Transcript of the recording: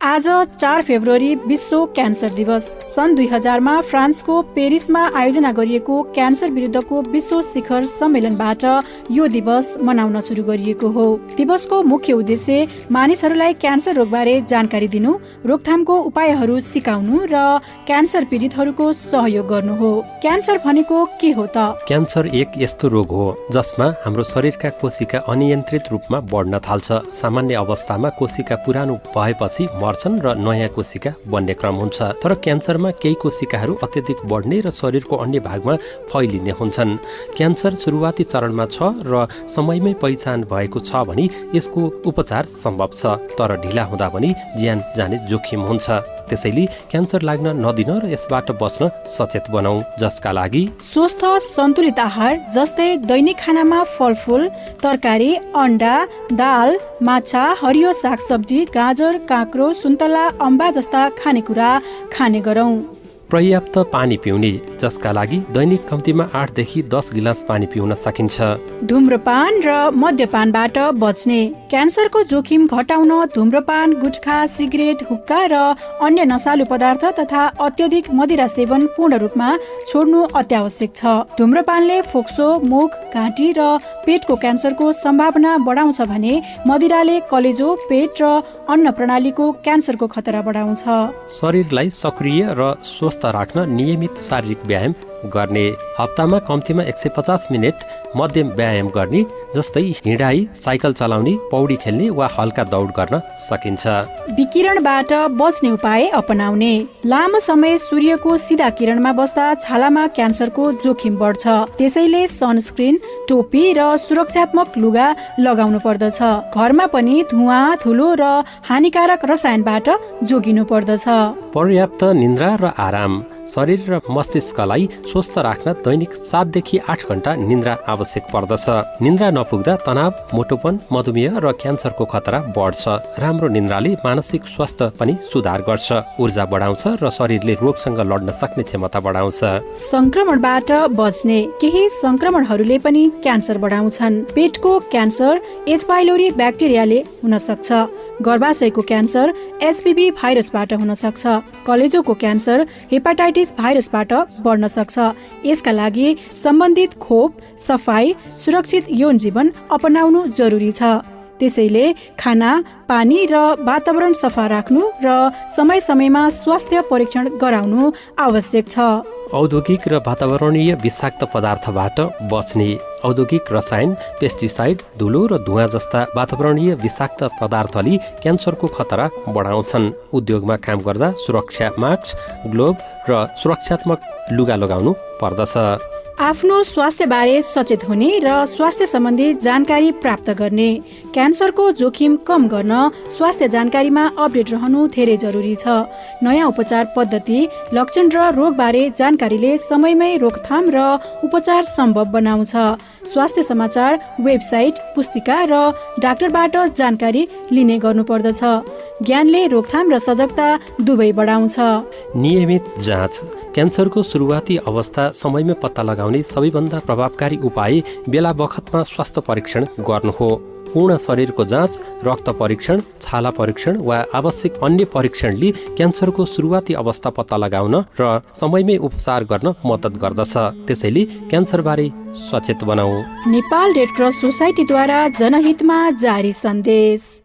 आज 4 फेब्रुअरी विश्व क्यान्सर दिवस। सन् 2000 मा फ्रान्सको पेरिसमा आयोजना गरिएको क्यान्सर विरुद्धको विश्व शिखर सम्मेलनबाट यो दिवस मनाउन सुरु गरिएको हो। दिवसको मुख्य उद्देश्य मानिसहरूलाई क्यान्सर रोगबारे जानकारी दिनु, रोकथामको उपायहरू सिकाउनु र क्यान्सर पीडितहरूको सहयोग गर्नु हो। क्यान्सर भनेको के हो त? क्यान्सर एक यस्तो रोग हो जसमा हाम्रो शरीरका कोशिका अनियन्त्रित रूपमा बढ्न थाल्छ। सामान्य अवस्थामा कोशिका पुरानो भएपछि मर्छन् र नयाँ कोशिका बन्ने क्रम हुन्छ। तर क्यान्सरमा केही कोशिकाहरू अत्यधिक बढ्ने र शरीरको अन्य भागमा फैलिने हुन्छन्। क्यान्सर सुरुवाती चरणमा छ र समयमै पहिचान भएको छ भने यसको उपचार सम्भव छ, तर ढिला हुँदा पनि ज्यान जाने जोखिम हुन्छ। त्यसैले क्यान्सर लाग्न नदिन र यसबाट बच्न सचेत बनाऊ, जसका लागि स्वस्थ सन्तुलित आहार जस्तै दैनिक खानामा फलफुल, तरकारी, अन्डा, दाल, माछा, हरियो सागसब्जी, गाजर, काँक्रो, सुन्तला, अम्बा जस्ता खानेकुरा खाने गरौँ। पर्याप्त पानी पिउने, जसका लागि दैनिक कम्तीमा 8 देखि 10 गिलास पानी पिउन सकिन्छ। धुम्रपान र मद्यपानबाट बच्ने, क्यान्सरको जोखिम घटाउन धुम्रपान, गुटखा, सिगरेट, हुक्का र अन्य नशालु पदार्थ तथा अत्यधिक मदिरा सेवन पूर्ण रूपमा छोड्नु अत्यावश्यक छ। धुम्रपानले फोक्सो, मुख, घाँटी र पेटको क्यान्सरको सम्भावना बढाउँछ भने मदिराले कलेजो, पेट र अन्न प्रणालीको क्यान्सरको खतरा बढाउँछ। शरीरलाई सक्रिय र स्वस्थ राख्न नियमित शारीरिक व्यायाम गर्ने, हप्तामा कम्तीमा 150 मिनट मध्यम व्यायाम गर्ने, जस्तै हिँडाइ, साइकल चलाउने, पौडी खेल्ने वा हल्का दौड गर्न सकिन्छ। विकिरणबाट बच्ने उपाय अपनाउने, लामो समय सूर्यको सिधा किरणमा बस्दा छालामा क्यान्सरको जोखिम बढ्छ। त्यसैले सनस्क्रिन, टोपी र सुरक्षात्मक लुगा लगाउनु पर्दछ। घरमा पनि धुवा, धुलो र हानिकारक रसायनबाट जोगिनु पर्दछ। पर्याप्त निद्रा र आराम, शरीर र मस्तिष्कलाई स्वस्थ राख्न दैनिक 7 देखि 8 घण्टा निद्रा आवश्यक पर्दछ। निद्रा नपुग्दा तनाव, मोटोपन, मधुमेह र क्यान्सरको खतरा बढ्छ। राम्रो निद्राले मानसिक स्वास्थ्य पनि सुधार गर्छ, ऊर्जा बढाउँछ र शरीरले रोगसँग लड्न सक्ने क्षमता बढाउँछ। संक्रमणबाट बच्ने, केही संक्रमणहरूले पनि क्यान्सर बढाउँछन्। पेटको क्यान्सर एच पाइलोरी ब्याक्टेरियाले हुन सक्छ। गर्भाशयको क्यान्सर एचपीभी भाइरसबाट हुन सक्छ। कलेजोको क्यान्सर हेपाटाइटिस भाइरसबाट बढ्न सक्छ। यसका लागि सम्बन्धित खोप, सफाई, सुरक्षित यौन जीवन अपनाउनु जरुरी छ। त्यसैले खाना, पानी र वातावरण सफा राख्नु र समय समयमा स्वास्थ्य परीक्षण गराउनु आवश्यक छ। औद्योगिक र वातावरणीय विषाक्त पदार्थबाट बच्ने, औद्योगिक रसायन, पेस्टिसाइड, धुलो र धुवा जस्ता वातावरणीय विषाक्त पदार्थले क्यान्सरको खतरा बढाउँछन्। उद्योगमा काम गर्दा सुरक्षा मास्क, ग्लोभ र सुरक्षात्मक लुगा लगाउनु पर्दछ। आफ्नो स्वास्थ्य बारे सचेत हुने र स्वास्थ्य सम्बन्धी जानकारी प्राप्त गर्ने, क्यान्सरको जोखिम कम गर्न स्वास्थ्य जानकारीमा अपडेट रहनु धेरै जरुरी छ। नयाँ उपचार पद्धति, लक्षण र रोगबारे जानकारीले समयमै रोकथाम र उपचार सम्भव बनाउँछ। स्वास्थ्य समाचार, वेबसाइट, पुस्तिका र डाक्टरबाट जानकारी लिने गर्नुपर्दछ। ज्ञानले रोकथाम र सजगता दुवै बढाउँछ। नियमित जाँच, क्यान्सरको सुरुवाती अवस्था समयमै पत्ता लगाउने सबैभन्दा प्रभावकारी उपाय बेला बखतमा स्वास्थ्य परीक्षण गर्नु हो। पूर्ण शरीरको जाँच, रक्त परीक्षण, छाला परीक्षण वा आवश्यक अन्य परीक्षणले क्यान्सरको सुरुवाती अवस्था पत्ता लगाउन र समयमै उपचार गर्न मद्दत गर्दछ। त्यसैले क्यान्सरबारे सचेत बनाऊ। नेपाल रेड क्रस सोसाइटीद्वारा जनहितमा जारी सन्देश।